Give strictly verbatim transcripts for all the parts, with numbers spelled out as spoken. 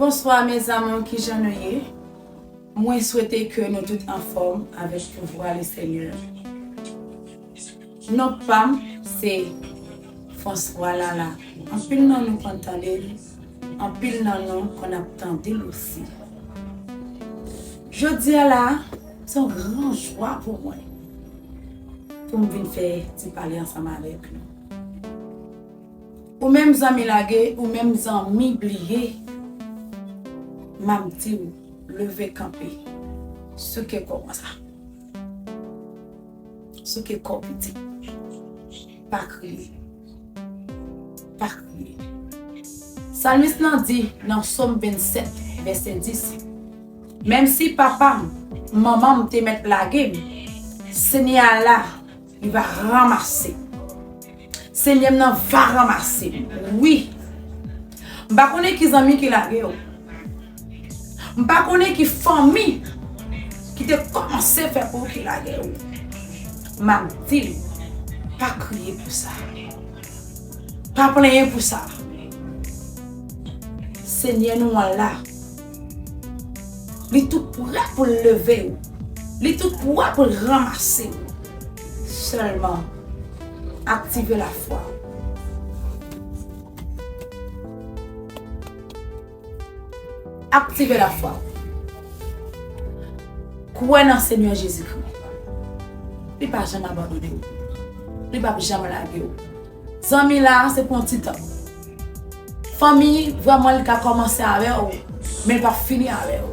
Bonsoir mes amours, kijan nou ye? Mwen swete ke nou tout anfòm avèk pouvwa Lesenyè. Non pa m se François Lala. Anpil nan nou konn tande l, anpil nan nou konn ap tande l osi. Jodi a la, se yon gran jwa pou mwen pou m vin fè ti pale ansanm avèk nou. Ou menm zanmi lage, ou menm zanmi bliye, m ap di w, leve kanpe, souke kò w konsa. Souke kò w pitit. Pa kriye. Pa kriye. Salmis lan di nan Sòm vennsèt, vèsè dis, menm si papa m, manman m te mèt lage m, Senyè a la, li va ranmase m. Senyè m nan va ranmase m. Wi. M pa konnen ki zanmi ki lage w. M pa konnen ki fanmi ki te kòmanse fè pou w ki lage w. M ap di l, pa kriye pou sa. Pa plenyen pou sa. Senyè nou an la. Li tou prè pou l leve w. Li tou prè pou l ranmase w. Sèlman, aktive lafwa w. Aktive lafwa w. Kwè nan Senyè Jezikri. Li pa janm abandone w. Li p ap janm lage w. Zanmi la, se pou yon ti tan. Fanmi, vrèman, li ka kòmanse avè w, men li p ap fini avè w.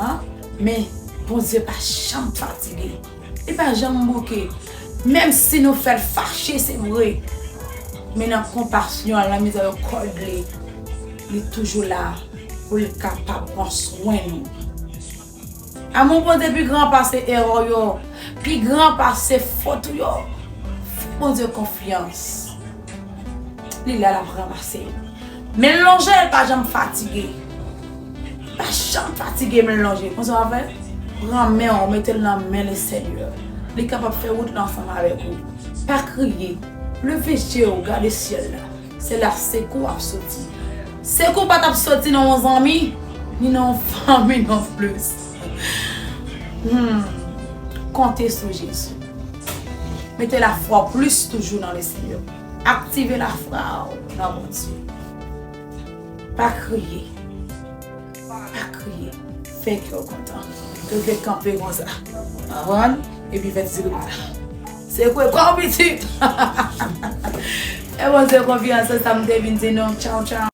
An? Men, Bondye pa janm fatige. Li pa janm bouke. Menm si nou fè l fache, se vre. Men nan konpasyon l, nan mizèrikòd li, li toujou la pou l kapab pran swen nou. Amou Bondye pi gran pase erè w yo, pi gran pase fòt ou yo. Fè Bondye konfyans. Li la, l ap ranmase w. Men l lonje, l pa janm fatige. Li pa janm fatige, men l lonje. Konsa w ap fè? Pran men w, mete l nan men Lesenyè. Li kapab fè wout la ansanm avèk ou. Pa kriye. Leve je w, gade syèl la. Se la sekou ap soti. Sekou pa t ap soti nan yon zanmi, ni nan yon fanmi non plis. Hmm. Konte sou Jezi. Mete lafwa w plis toujou nan Lesenyè. Aktive lafwa w nan Bondye. Pa kriye. Pa kriye. Fè kè w kontan. Leve kanpe konsa. Konprann? Epi fè ti kout la. Sekwe kò w pitit. E Bondye konfyans, se sa m te vin di nou. Tchaw, tchaw.